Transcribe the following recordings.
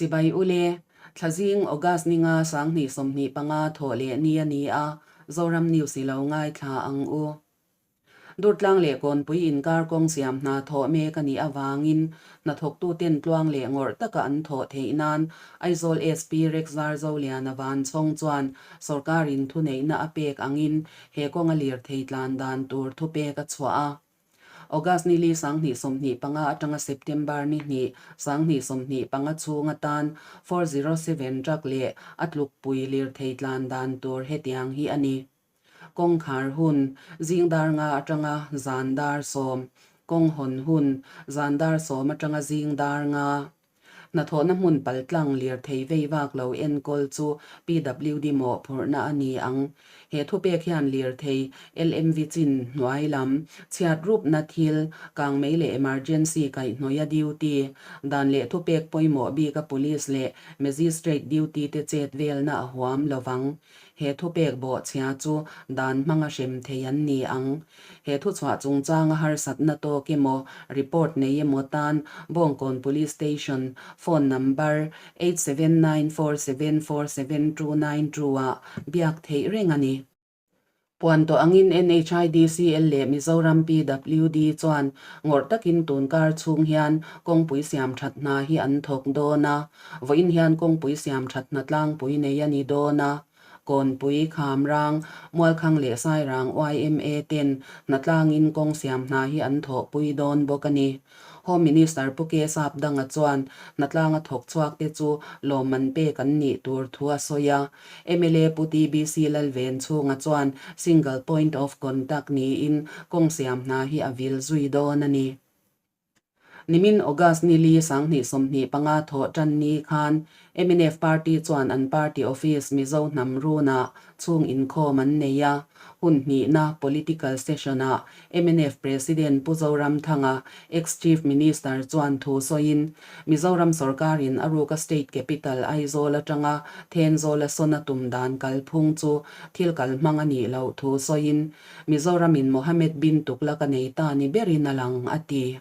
Chibai ule, Thlazing August ninga 2025 thawh leh ni a ni a, Zoram News i lo ngaithla ang u. Durtlang leh Kawnpui inkar kawng siam hna thawh mek a nih avangin hnathawktuten tluang leh ngawrh taka an thawh theih nan Aizawl SP Rex Zarzoliana Vanchhawng chuan sawrkarin thuneihna a pek angin he kawnga lirthei tlan dan tur thupek a chhuah a. August ni li 2025 atanga September ni hnih 2025 chhung atan 407 truck leh a tlukpui lirthei tlan dan tur hetiang hi a ni. Kawngkhar hun, zing dar nga atanga zan dar sawm. Kawng hawn hun, zan dar sawm atanga zing dar nga. Hnathawhna hmun paltlang lirthei vei vak lo enkawl chu PWD mawhphurhna a ni ang. He thupek hian lirthei LMV chin hnuai lam, chhiat rupna thil, kangmei leh emergency kaihhnawih a duty, dan leh thupek pawimawh bika police leh magistrate duty te chet velna a huam lovang. He thupek bawhchhia chu dan hmanga hrem thei an ni ang. He thuchhuah chungchanga harsatna tawk emaw, report nei emaw tan Bawngkawn Police Station phone number 8794747292 ah biak theih reng a ni. Puan tawh angin NHIDCL leh Mizoram PWD chuan ngawrh takin tunkar chhung hian kawngpui siam that hna hi an thawk dawn a. Vawiin hian kawngpui siam that hna tlangpui nei a ni dawn a. Kawnpui, Khamrang, Mualkhang leh Sairang yma ten hna tlangin kawng siam hna hi an thawhpui dawn bawk a ni. Home Minister Pu K Sapdanga chuan hnatlanga thawk chhuak te chu lawmman pek an nih tur thu a sawi a. Mla Pu TBC Lalvenchhunga chuan Single Point of Contact niin kawng siam hna hi a vil zui dawn a ni. Nimin August ni li 2025 thawh tan ni khan mnf party chuan an party office Mizo hnam runah chhung inkhawm an nei a. Hun hnihna political session-ah mnf President Pu Zoramthanga, ex-Chief Minister chuan thu sawiin, Mizoram sorkarin a ruka state capital Aizawl atanga Thenzawl a sawn a tum dan kalphung chu thil kalhmang a nih loh thu sawiin, Mizoramin Mohammed bin Tughlaq a nei ta ni berin a lang, a ti.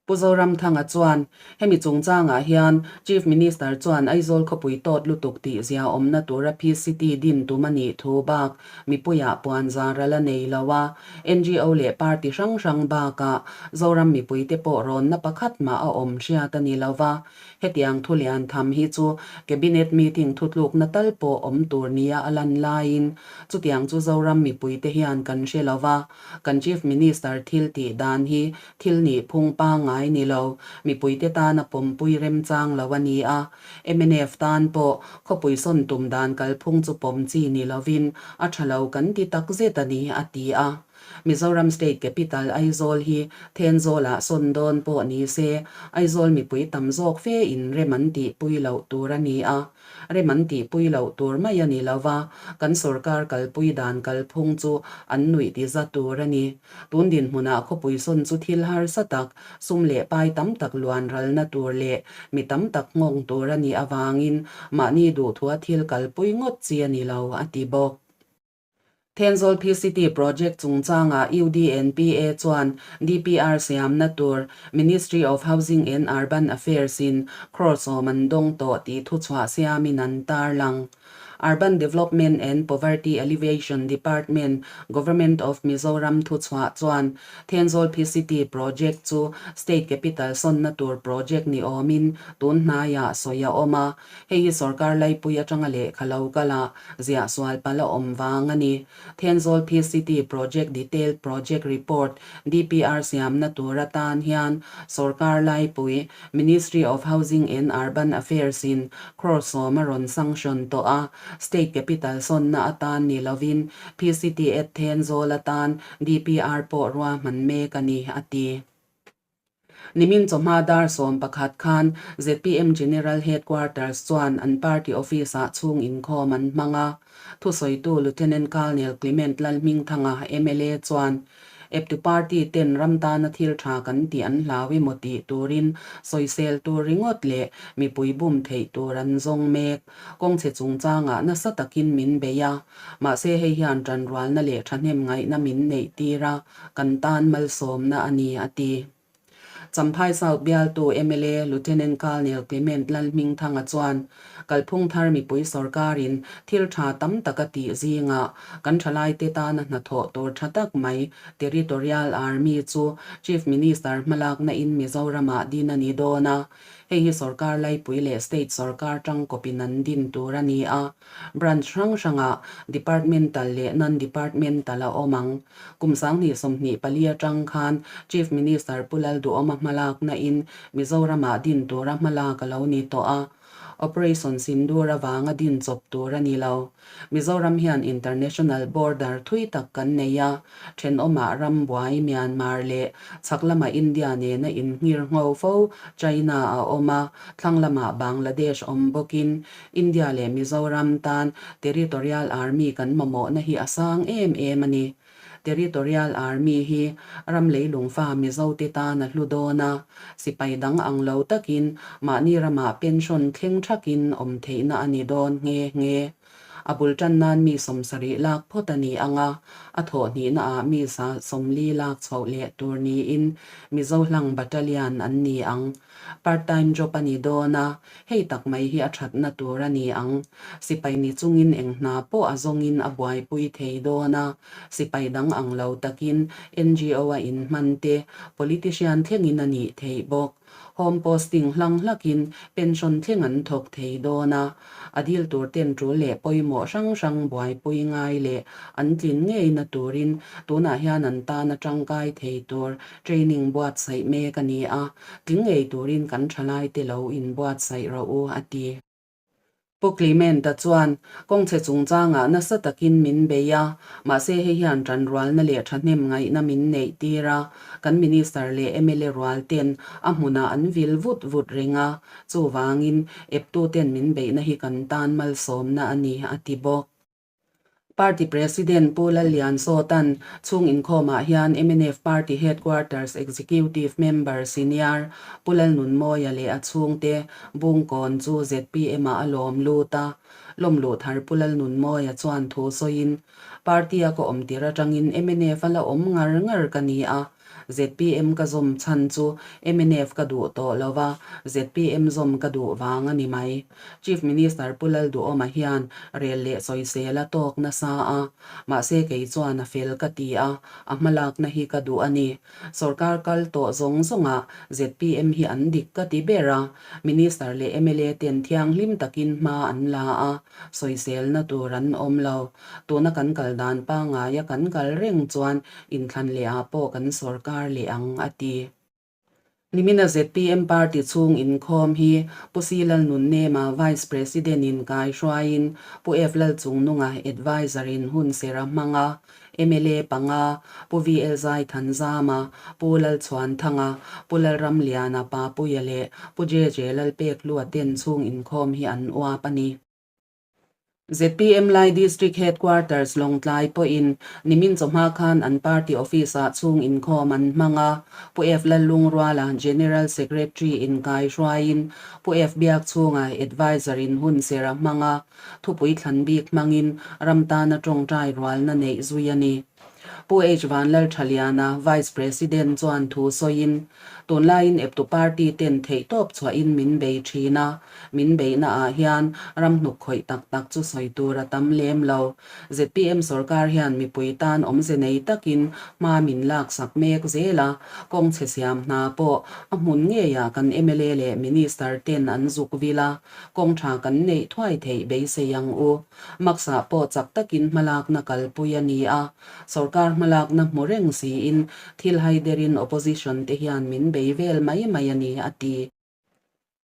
Pu Zoramthanga chuan, Hemi chungchangah hian Chief Minister chuan Aizawl khawpui tawt lutuk tih zia awmna tura PCT din tum a nih thu bak mipuiah puan zar a la nei lo a, NGO leh party hrang hrang bakah Zoram mipuite pawh rawnna pakhat mah a awm hriat a ni lo va, hetiang thu lian tham hi chu Cabinet meeting thutlukna tal pawh awm tur nia a lan laiin chutiang chu Zoram mipuite hian kan hre lo va, kan Chief Minister thil tih dan hi Thil nih phung pangngai ni lo, mipuite tana pawmpui remchang lo a ni a. Mnf tan pawh khawpui sawn tum dan kalphung chu pawm chi ni lovin a tha lo kan ti tak zet a ni, a ti a. Mizoram State Capital Aizawl hi Thenzawlah sawn dawn pawh ni se, Aizawl mipui tam zawk fe in rem an tihpui loh tur a ni a. Rem an tihpui loh tur mai a ni lo va, kan sorkar kalpui dan kalphung chu an nuih ti za tur a ni. Tun dinhmunah khawpui sawn chu thil harsa tak, sum leh pai tam tak luan ralna tur leh mi tam tak nghawng tur a nih avangin mahni duhthua thil kalpui ngawt chi a ni lo, a ti bawk. Thenzawl PCT project chungchangah UDNPA chuan DPR siamna tur Ministry of Housing and Urban Affairs-in crore sawm an dawng tawh tih thuchhuah siamin an tarlang. Urban Development and Poverty Alleviation Department, Government of Mizoram thuchhuah chuan Thenzawl PCT project chu state capital sawnna tur project ni awmin tun hnaiah sawi a awm a. Hei hi sorkar laipui atanga lehkha lo kala ziah sual palh a awm vang a ni. Thenzawl PCT Project Detailed Project Report, DPR, siamna tur atan hian sorkar laipui, Ministry of Housing and Urban Affairs in crore sawm a rawn sanction tawh a, State Capital sawnna atan ni lovin PCT at Thenzawl atan DPR pawh ruahman mek a ni, a ti. Nimin chawhma dar 11 khan zpm General Headquarters chuan an party office-ah chhung inkhawm an hmang a. Thusawitu Lieutenant Colonel Clement Lalhmingthanga, mla chuan, Eptu party ten ram tana thil tha kan tih an hlau emaw tih turin sawisel tur ringawt leh mipui bum theih tur an zawng mek. Kawngchhe chungchangah nasa takin min bei a, mahse hei hian tanrualna leh thahnem ngaihna min neih tir a, kan tan malsawmna a ni, a ti. Champhai South bialtu mla Lieutenant Colonel Clement Lalhmingthanga chuan kalphung thar mipui sorkarin thil tha tam tak a tih zingah kan thalaite tana hnathawh tur tha tak mai Territorial Army chu Chief Minister hmalakna in Mizoramah din a ni dawn a, hei hi sorkar laipui leh state sorkar tangkawpin an din tur a ni a. Branch hrang hrangah Departmental leh Non-Departmental a awm ang. Kum 2024 atang khan Chief Minister Pu Lalduhawma hmalakna in Mizoramah din tura hmalak a lo ni tawh a. Operation Sindoor avanga din chawp tur a ni lo. Mizoram hian international border thui tak kan nei a, thenawmah ram buai Myanmar leh chhak lama India nena inhngir ngho fo China a awm a, thlang lamah Bangladesh awm bawkin India leh Mizoram tan Territorial Army kan mamawhna hi a sang em em a ni. Territorial Army hi ram leilungfa Mizote tan a hlu dawn a, sipai dang ang lo takin mahni ramah pension thleng thakin awm theihna a ni dawn nghe nghe. A bul tan nan mi 70 lak phawt a ni ang a, a thawh hnihnaah mi 40 lak chhoh leh tur niin Mizo hlang Battalion an ni ang. Part time job a ni dawn a, hei tak mai hi a thatna tur a ni ang. Sipai ni chungin eng hna pawh a zawngin a buaipui thei dawn a, sipai dang ang lo takin NGO a inhman te, politician thlengin a nih theih bawk. Home posting hlang hlakin pension thleng an thawk thei dawn a, a dil tur ten tul leh pawimawh hrang hrang buaipui ngai leh an tlin ngeina turin tunah hian an tan a tangkai thei tur training buatsaih mek a ni a, tling ngei turin kan thalaite lo inbuatsaih rawh u, a ti. Pu Clement-a chuan kawngchhe chungchangah nasa takin min bei a, mahse hei hian tanrualna leh thahnem ngaihna min neih tir a, kan Minister leh mla rual ten a hmunah an vil vut vut reng a, chuvangin eptuten min beihna hi kan tan malsawmna a ni, a ti bawk. Party President Pu Lallian Sawtan chhung inkhawmah hian mnf Party Headquarters Executive Member Senior Pu Lalnunmawia leh a chhungte Bungkawn chu ZPM-ah a lawm lut a. Lawmluh thar Pu Lalnunmawia chuan thu sawiin, Party-a ka awm tir atangin mnf a la awm ngar ngar ka ni a, ZPM ka zawm chhan chu mnf ka duh tawh lo va, ZPM zawm ka duh vang a ni mai. Chief Minister Pu Lalduhawma hian rel leh sawisel a tawk nasa a, mahse kei chuan a fel ka ti a, a hmalakna hi ka duh a ni. Sorkar kal tawh zawng zawngah ZPM hi an dik ka ti ber a, Minister leh mla ten thianghlim takin hma an la a, sawiselna tur an awm lo. Tuna kan kal dan pangaia kan kal reng chuan inthlan lehah pawh kan sorkar leh ang, a ti. Nimina zpm party chhung inkhawm hi Pu Si Lalnunnema Vice President in kai hruaiin Pu F Lalchungnunga Adviser in hun ser a hmang a, mla panga, Pu VL Zaithanzama, Pu Lalchhuanthanga, Pu Lalramliana Papuia leh Pu JJ Lalpekhlua ten chhung inkhawm hi an uap a ni. Zpm Lai District Headquarters Lawngtlai pawhin nimin chawhma khan an party office-ah chhung inkhawm an hmang a, Pu F Lallungruala General Secretary inkai hruaiin Pu F Biakchhunga Adviser in hun ser a hmang a, thupui thlan bik hmangin ram tana tawngtai rualna neih zui a ni. Pu H Vanlalthaliana, Vice President chuan thu sawiin, Tunlaiin eptu party ten theihtawp chhuahin min bei thin a, min beihna ah hian ram hnuk khawih tak tak chu sawi tur a tam lem lo. Zpm sorkar hian mipui tan awmze nei takin hma min laksak mek zel a, kawng chhe siam hna pawh a hmun ngeiah kan mla leh Minister ten an zuk vil a, kawng tha kan neih thuai theih beisei ang u. Maksa pawh chak takin hmalakna kalpui a ni a, sorkar hmalakna hmu reng siin thil haiderin opposition te hian min bei vel mai mai a ni, a ti.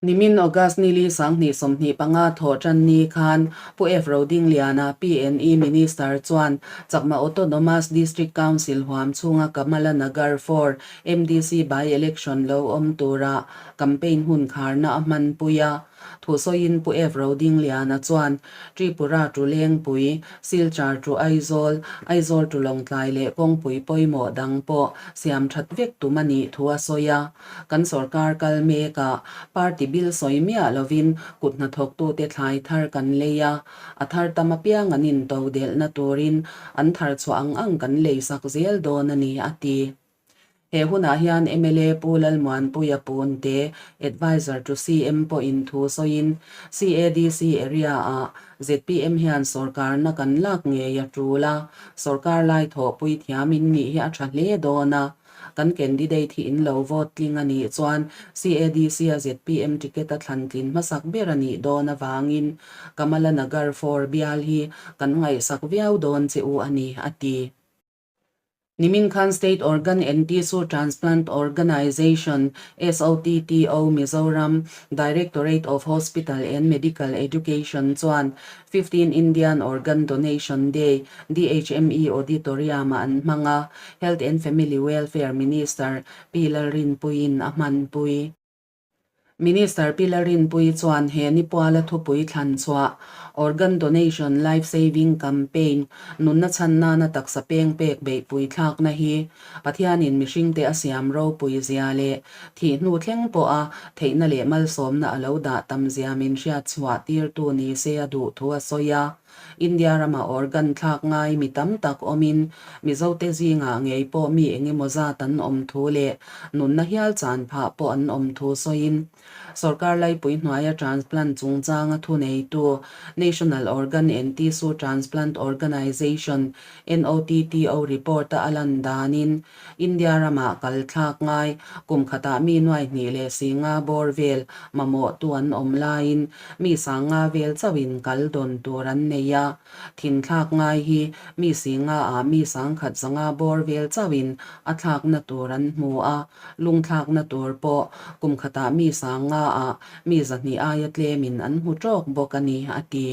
Nimin August nili 2025 thawh tan ni khan Pu F Rodingliana, PNE Minister chuan Chakma Autonomous District Council huam chhunga Kamala Nagar 4 MDC by-election lo awm tura campaign hun kharna a hmanpui a. Thusawiin Pu F Rodingliana chuan Tripura to Lengpui, Silchar to Aizawl, Aizawl to Lawngtlai leh kawngpui pawimawh dang pawh siam that vek tum a nih thu a sawi a. Kan sorkar kal mekah party bill sawi miah lovin kut hnathawktute thlai thar kan lei a, a thar tam apiang an intodelhna turin an thar chhuah ang ang kan leisak zel dawn a ni, a ti. He hunah hian mla Pu Lalmuanpuia Punte, Adviser to CM pawhin thu sawiin, CADC area-ah zpm hian sawrkarna kan lak ngei a tul a, sawrkar lai thawhpui thiam in nih hi a tha hle dawn a, kan candidate hi in lo vote tling a nih chuan CADC-a zpm ticket a thlan tlin hmasak ber a nih dawn avangin Kamala Nagar for bial hi kan ngaihsak viau dawn che u a ni, a ti. Nimin khan State Organ and Tissue Transplant Organization, SOTTO, Mizoram, Directorate of Hospital and Medical Education chuan 15 Indian Organ Donation Day DHME Auditorium-ah an hmang a, Health and Family Welfare Minister Pi Lalrinpuiin a hmanpui. Minister Pi Larinpuii chuan he nipuala thupui thlan chhuah Organ Donation Life Saving Campaign nunna chhan nana taksa peng pek beihpui thlakna hi Pathianin mihringte a siam ropui zia leh thih hnu thleng pawha theihna leh malsawmna a lo dah tam zia min hriat chhuah tirtu ni se a duh thu a sawi a. India rama organ thlak ngai mi tam tak awmin Mizote zingah ngei pawh mi engemaw zat an awm thu leh nunna hial chan phah pawh an awm thu sawiin Sorkar laipui hnuaia transplant chungchanga thuneitu National Organ and Tissue Transplant Organisation, NOTTO, report-a a lan danin India ramah kal thlak ngai kum khatah mi nuai hnih leh si nga bawr vel mamawhtu an awm laiin mi sang nga vel chauhin kal dawn tur an nei a. Thin thlak ngai hi mi si nga ah mi sang khat zanga bawr vel chauhin a thlakna tur an hmu a, lung thlakna tur pawh kum khatah mi sang nga ah mi zahnih aia tlemin an hmu tawk bawk a ni, a ti.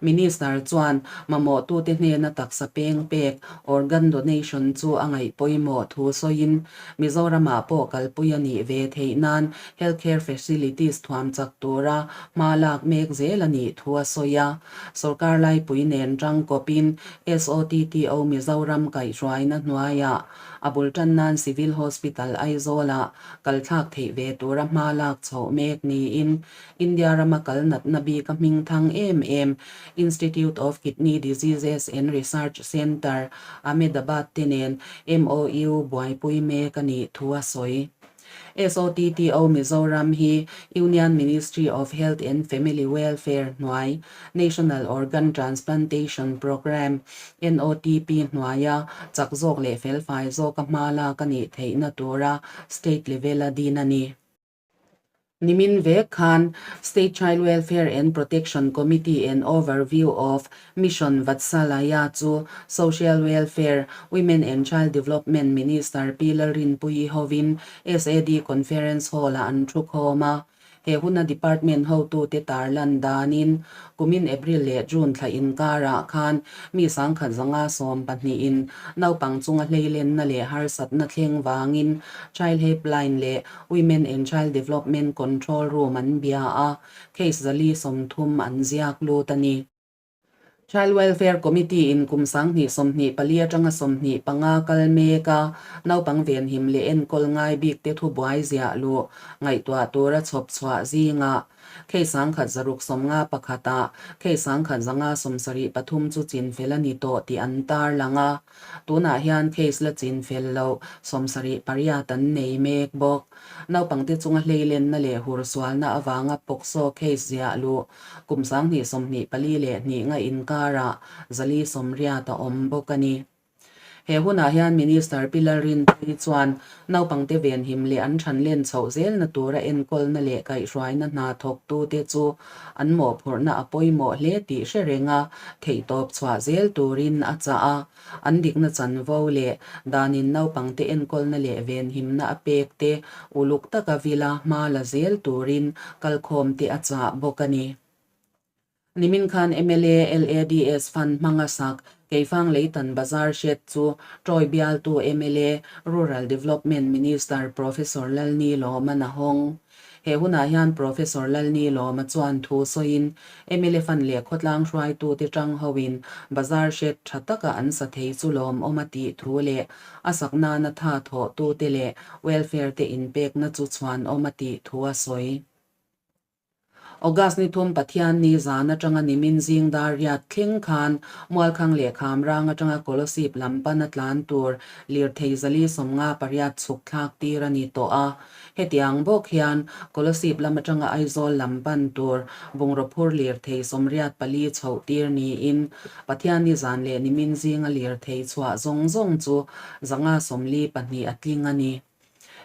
Minister chuan mamawhtute hnena taksa peng pek, organ donation, chu a ngaih pawimawh thu sawiin, Mizoramah pawh kalpui a nih ve theih nan healthcare facilities thuam chak tura hma lak mek zel a nih thu a sawi a. Sorkar laipui nen tangkawpin SOTTO Mizoram kaihhruaina hnuaiah a bul tan nan Civil Hospital Aizawlah kalthlak theih ve tura hma lak chhoh mek niin India rama kal natna bik a hming thang em em, Institute of Kidney Diseases and Research Centre, Ahmedabad te nen MOU buaipui mek a nih thu a sawi. SOTTO Mizoram hi Union Ministry of Health and Family Welfare hnuai National Organ Transplantation Programme, NOTP, hnuaia chak zawk leh felfai zawka hma lak a nih theihna tura state level-a din a ni. Nimin vek khan State Child Welfare and Protection Committee and Overview of Mission Vatsalaya chu Social Welfare, Women and Child Development Minister Pi Lalrinpuii hovin SAD Conference Hall-ah an thu khawm a. He huna department hotute tarlan danin kumin April leh June thla inkarah khan mi sangkhat zanga 12 in naupang chunga hleilenna leh harsatna thleng vangin Child Helpline leh Women and Child Development Control Room an bia a, case 430 an ziak lut a ni. Child Welfare Committee in kum 2024 atanga 25 kal mek a, naupang venhim leh enkawl ngai bik te thubuai ziah luh ngaihtuah tura chhawp chhuah zingah case 1651 ah case 1573 chu chinfel a ni tawh tih an tarlang a. Tunah hian case la chin fel loh 78 an nei mek bawk. Naupangte chunga hleilenna leh hursualna avanga POCSO case ziah luh kum 2022 nga inkarah 480 a awm bawk a ni. He hunah hian Minister Pi Lalrinpuii chuan naupangte venhim leh an thanlen chhoh zelna tura enkawlna leh kaihhruaina hna thawktute chu an mawhphurhna a pawimawh hle tih hre reng a, theihtawp chhuah zel turin a chah a. An dikna chanvo leh danin naupangte enkawlna leh venhimna a pek te uluk taka vila hma la zel turin kalkhawmte a chah bawk a ni. Nimin khan mla LADS Fund hmanga sak Keifang Leitan Bazar hriat chu Tawi bialtu mla Rural Development Minister Professor Lalni Lawman a hawng. He hunah hian Professor Lalni Lawma chuan thu sawiin mla Fund leh khawtlang hruaitute tang hoin bazar hriat tha taka an sa thei chu lawmawm a tih thu leh a sak nana tha thawhtute leh welfare te inpekna chu chhuanawm a tih thu a sawi. August ni thum Pathianni zan atanga nimin zing dar riat thleng khan Mualkhang leh Khamrang atanga Kolosip lam pana tlan tur lirthei zali 58 chhuk thlak tir a ni tawh a. Hetiang bawk hian Kolosip lam atanga Aizawl lam pan tur bungraw phur lirthei 84 chhoh tir niin Pathianni zan leh nimin zinga lirthei chhuah zawng zawng chu 542 a tling a ni.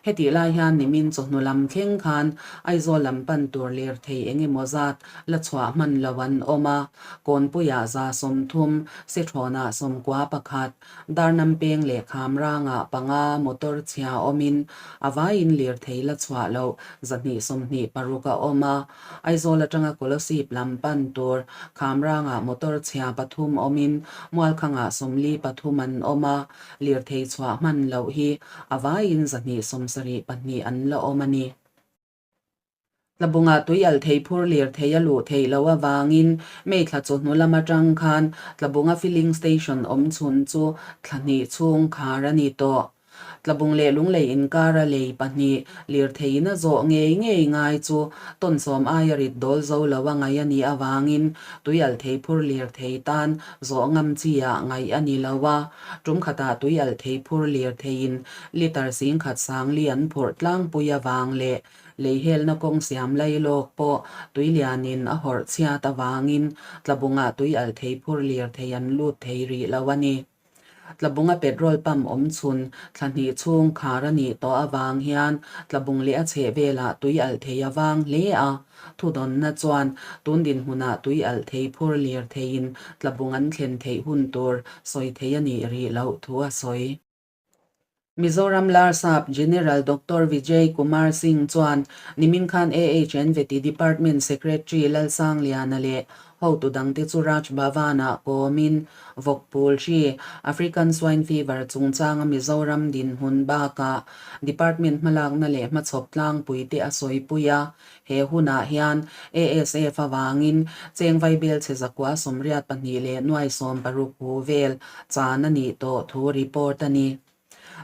Hetih lai hian nimin chawhnu lam thleng khan Aizawl lam pan tur lirthei eng emaw zat la chhuah hman lo an awm a, Kawnpuiah 30, Sethrawnah 91, Darnam peng leh Khamrangah panga motor chhia awmin a vaiin lirthei la chhuah loh 226 a awm a, Aizawl atanga Kolosip lam pan tur Khamrangah motor chhia pathum awmin Mualkhangah 43 an awm a, Lirthei chhuah hman loh hi a vaiin 272 an la awm a ni. Tlabungah tui al thei phur lirthei a luh theih loh avangin May thla chawhnu lam atang khan Tlabunga filling station awm chhun chu thla hnih chhung khar a ni tawh. Tlabung leh Lunglei inkara lei pahnih lirtheiin a zawh ngei ngei ngai chu tawn sawm aia rit dawl zo lo a ngaih a nih avangin tui al thei phur lirthei tan zawh ngam chi ah ngaih a ni lo a. Tum khatah tui alh thei phur lirtheiin litre 10,000 sangli an phurh tlangpui avang leh leihelna kawng siam lai lawk pawh tui lianin a hawrh chhiat avangin Tlabungah tui alh thei phur lirthei an lut thei rih lo a ni. Tlabunga petrol pump awm chhun thla hnih chhung khar a nih tawh avang hian Tlabung leh a chhehvelah tui alh thei a vang hle a. Thudawnna chuan tun dinhmunah tui alh thei phur lir theiin Tlabung an thlen theih hun tur sawi thei a nih rih loh thu a sawi. Mizoram Larsap General Doctor Vijay Kumar Singh chuan nimin khan AHN Vety Department Secretary Lalsangliana leh hotu dangte chu Raj Bhavan-ah kawmin Vawkpul hri, African Swine Fever chungchanga Mizoram dinhmun bakah Department hmalakna leh hmachhawp tlangpuite a sawipui a. He hunah hian ASF avangin cheng vaibel chhe 982 leh nuai 60 hu vel chan a nih tawh thu report a ni.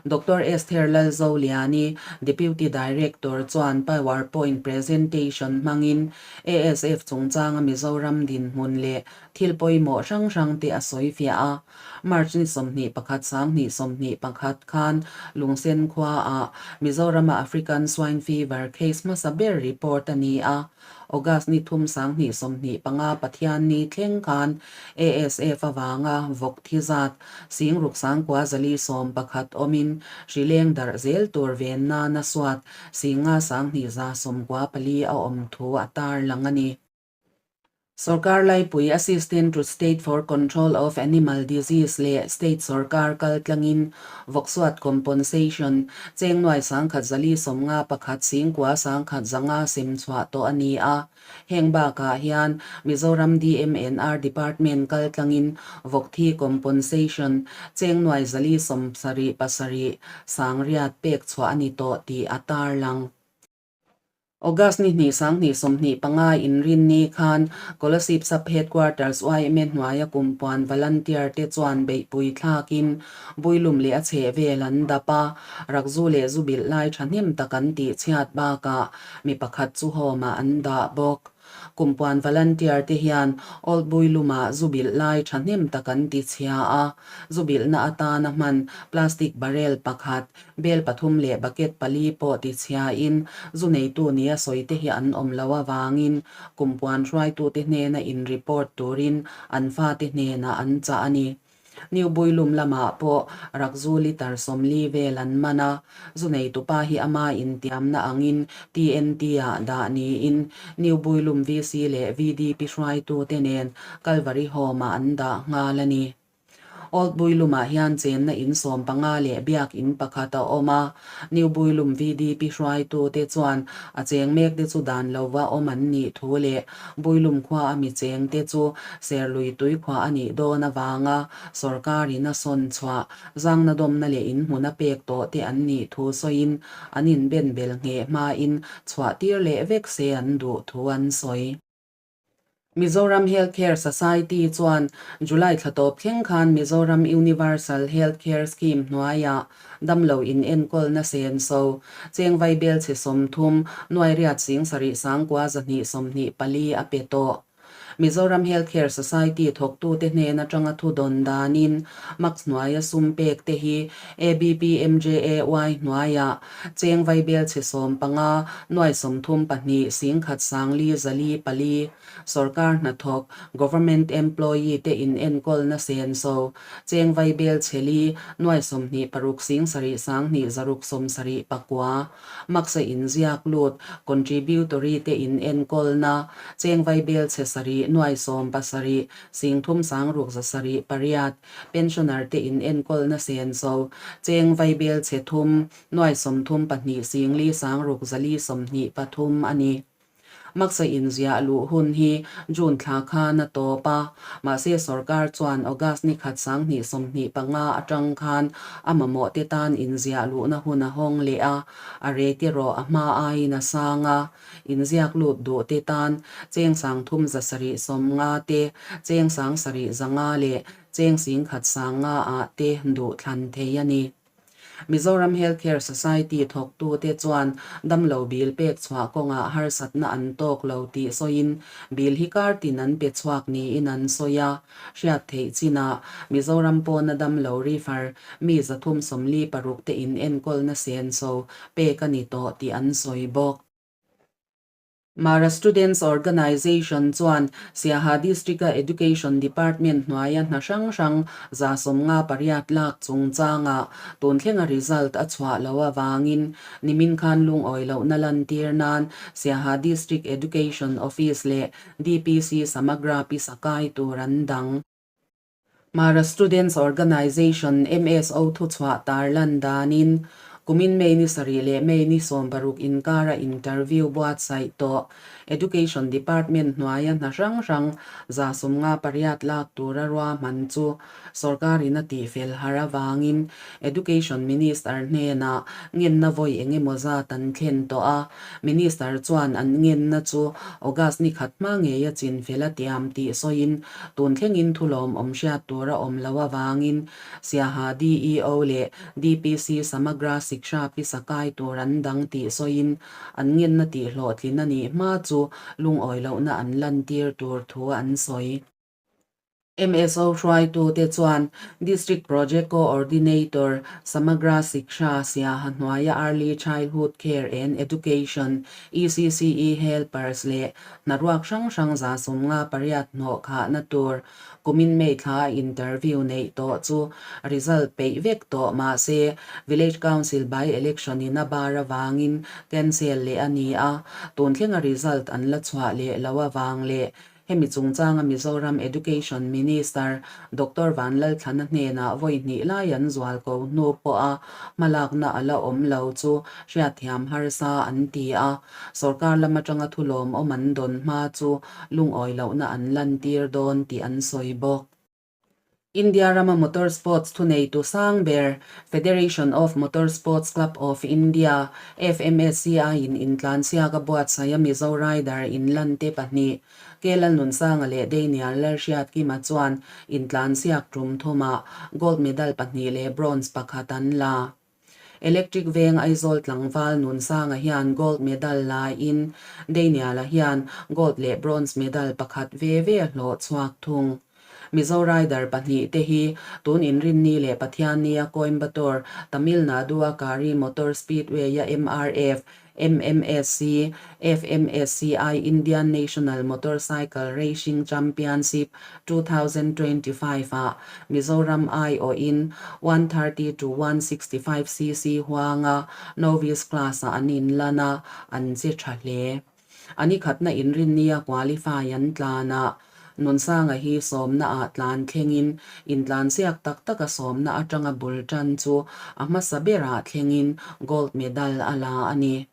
Doctor Esther Lalzoliani, Deputy Director chuan Power Point presentation hmangin ASF chungchanga Mizoram dinhmun leh thil pawimawh hrang hrangte a sawifiah a. March ni 21 2021 khan Lungsen khuaah Mizorama African Swine Fever case hmasa ber report a ni a. August ni thum 2025 Pathianni thleng khan ASF avanga vawk thi zat 60 911 awmin hrileng darh zel tur ven nana suat 5 294 a awm thu a tarlang a ni. Sorkar Laipui Assistant to State for Control of Animal Disease leh State sorkar kal tlangin Vawksuat Compensation cheng nuai 1151 9100 sem chhuah tawh a ni a. Heng bakah hian Mizoram DMNR Department kal tlangin Vawkthi Compensation cheng nuai 477 sangriat pek chhuah a ni tawh tih a tarlang. August ni hnih 2025 inrinni khan Kolasib Sub Headquarters yma hnuaia kumpuan volunteer te chuan beihpui thlakin Builum leh a chhehvel an dap a, rakzu leh zu bilh lai thahnem tak an tih chhiat bakah mi pakhat chu home ah an dah bawk. Kumpuan volunteer te hian Old Builumah zu bilh lai thahnem tak an ti chhia a, zu bilhna atana hman plastic barrel pakhat Bel pathum leh bucket pali pawh ti chhiain zu neitu nia sawi te hi an awm lo avangin kumpuan hruaitute hnena in report turin an fate hnenah an chah a ni. New Builum lamah pawh rakzu litre 40 vel an man a, zu neitupa hi ama intiamna angin TNT ah dah niin New Builum VC leh VDP hruaitute nen Calvary Home ah an dah nghal a ni. Old Builumah hian chenna in 15 leh biak in pakhat a awm a, New Builum VDP hruaitute chuan a cheng mekte chu dan lova awm an nih thu leh Builum khua a mi chengte chu Serlui tuikhuah a nih dawn avanga sawrkarin a sawn chhuah zangna dawmna leh in hmun a pek tawh te an nih thu sawiin an inben bel ngheh hmain chhuah tir leh vek se an duh thu an sawi. Mizoram Health Care Society chuan July thla tawp thleng khan Mizoram Universal Health Care Scheme hnuaiah damlo inenkawlna senso cheng vaibelchhe 30, nuairiat sing sarih sangkua 224 a pe tawh. Mizoram Health Care Society thawktute hnen atanga thu dawn danin MACS hnuaia sum pek te hi ABPMJAY hnuaiah cheng vaibelchhe 15, nuai 32, 10,000 sangli 404, Sorkar hnathawk, Government employee, te in enkawlna senso, cheng vaibel chheli, nuai 26 7 sang hnih 600 79, Maksa inziak lut, contributory, te in enkawlna, cheng vaibel chhe 7 nuai 17 3 sang 6 7 8, pensioner te in enkawlna senso, cheng vaibel chhe 3 nuai 32 4 sang 6 423 a ni. Maksa inziah luh hun hi June thla khan a tawp a, mahse sorkar chuan August ni khat 2025 atang khan a mamawh te tan inziah luhna hun a hawng leh a, a rate erawh a hma aiin a sang a. Inziak lut duh te tan cheng 3750 te, cheng 7500 leh cheng 1500 ah te duh thlan thei a ni. Mizoram Health Care Society thawktute chuan damlo bill pek chhuah kawngah harsatna an tawk lo tih sawiin bill hi kar tin an pe chhuak niin an sawi a. Hriat theih chinah Mizoram pawna damlo refer mi 346 te in enkawlna senso pek a ni tawh tih an sawi bawk. Mara Students Organisation chuan Siaha District-a Education Department hnuaia hna hrang hrang 58 lak chungchangah tun thlenga result a chhuah loh avangin nimin khan lungawi lohna lantir nan Siaha District Education Office leh DPC Samagra pisa kai tur an dang. Mara Students Organisation, MSO, thuchhuah tarlan danin, kumin May ni 7 leh May ni 16 inkara interview buatsaih tawh Education Department hnuaia hna hrang hrang 58 lak tura ruahman chu sorkarin a tihfel har avangin Education Minister hnenah ngenna vawi eng emaw zat an thlen tawh a, Minister chuan an ngenna chu August ni khat hma ngeia chinfel a tiam tih sawiin Tun thlengin thulawmawm hriat tur a awm loh avangin Siaha DEO leh DPC Samagra Shiksha pisa kai tur an dang tih sawiin an ngenna tih hlawhtlin a nih hma chu lungawi lohna an lantir tur thu an sawi. MSO hruaitute chuan District Project Coordinator Samagra Shiksha Siaha hnuaia Early Childhood Care and Education, ECCE, Helpers leh Hna ruak hrang hrang 58 hnawh khahna tur kumin May thla a interview neih tawh chu result peih vek tawh mahse Village Council by election in a bar avangin cancel leh a ni a, tun thlenga result an la chhuah leh lo avang leh hemi chungchanga Mizoram Education Minister Doctor Vanlalthlana hnenah vawi hnih lai an zual ko hnu pawha hmalakna a la awm lo chu hriatthiam harsa an ti a. Sorkar lam atanga thulawmawm an dawn hma chu lungawi lohna an lantir dawn tih an sawi bawk. India rama motor sports thuneitu sang ber, Federation of Motor Sports Club of India, FMSCI, in intlansiak a buatsaih a Mizo rider inlante pahnih, K Lalnunsanga leh Daniel Lalhriatkima chuan intlansiak tum thumah gold medal pahnih leh bronze pakhat an la. Electric Veng Aizawl tlangval Nunsanga hian gold medal laiin Daniel-a hian gold leh bronze medal pakhat ve ve a hlawh chhuak thung. Mizo rider pahnih te hi tun Inrinni leh Pathianni-a Coimbatore, Tamil Nadu-a Kari Motor Speedway-a MRF, MMSC, FMSCI Indian National Motorcycle Racing Championship 2025 ah Mizoram aiawhin 130 to 165 cc huanga Novice Class ah an inlan a, an che tha hle. A ni khatna inrinnia qualify an tlan a, Nunsanga hi sawmna ah tlan thlengin intlansiak tak taka sawmna atanga bul tan chu a hmasa berah thlengin gold medal a la a ni.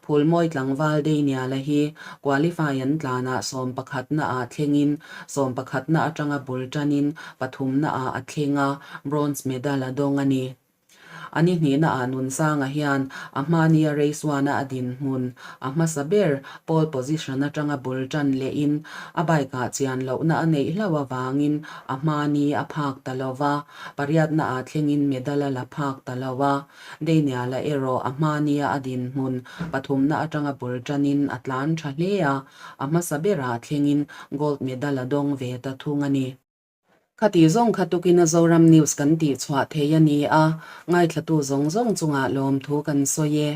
Phulmawi tlangval Daniel-a hi qualify an tlanah sawm pakhatna ah thlengin sawm pakhatna atanga bul tanin pathumna ah a thleng a, bronze medal a dawng a ni. A ni hnihnaah Nunsanga hian a hmania race one-a a dinhmun a hmasa ber pole position atanga bul tan lehin a bike-ah chian lohna a neih hlauh avangin a hmani a phak ta lo va, pariatnaah thlengin medal a la phak ta lo a. Daniel-a erawh a hmania a dinhmun pathumna atanga bul tanin a tlan tha hle a, a hmasa berah thlengin gold medal a dawng ve ta thung a ni. Khati zawng kha tukin a Zoram News kan tihchhuah thei a ni a, ngaithlatu zawng zawng chungah lawmthu kan sawi e.